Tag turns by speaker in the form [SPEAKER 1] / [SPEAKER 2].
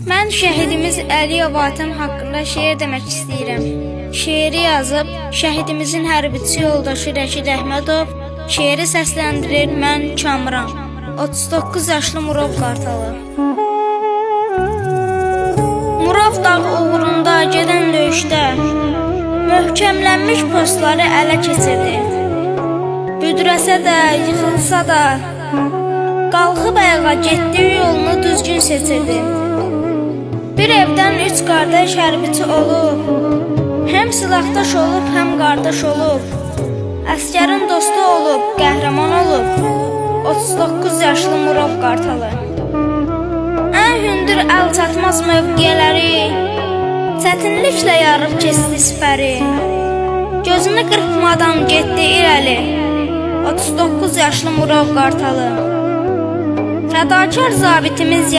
[SPEAKER 1] Mən şəhidimiz Əliyev Hatəm haqqında şeir demək istəyirəm. Şeiri yazıb şəhidimizin hərbiçi yoldaşı Rəşid Əhmədov, şeiri səsləndirir mən Kamran. 39 yaşlı Murov Qartalı. Murov dağı uğrunda gedən döyüşdə möhkəmlənmiş postları ələ keçirdi. Büdrəsə də, yıxılsa da, qalxıb ayağa getdiyi yolunu düzgün seçirdi. Bir evdən üç qardaş hərbiçi olub, həm silahdaş olub, həm qardaş olub. Əskərin dostu olub, qəhrəman olub. 39 yaşlı Murov Qartalı. Ən hündür əl çatmaz mövqeləri çətinliklə yarıb keçdi sipəri. Gözünü qırpmadan getdi irəli. 39 yaşlı Murov Qartalı. Fədakar zabitimiz.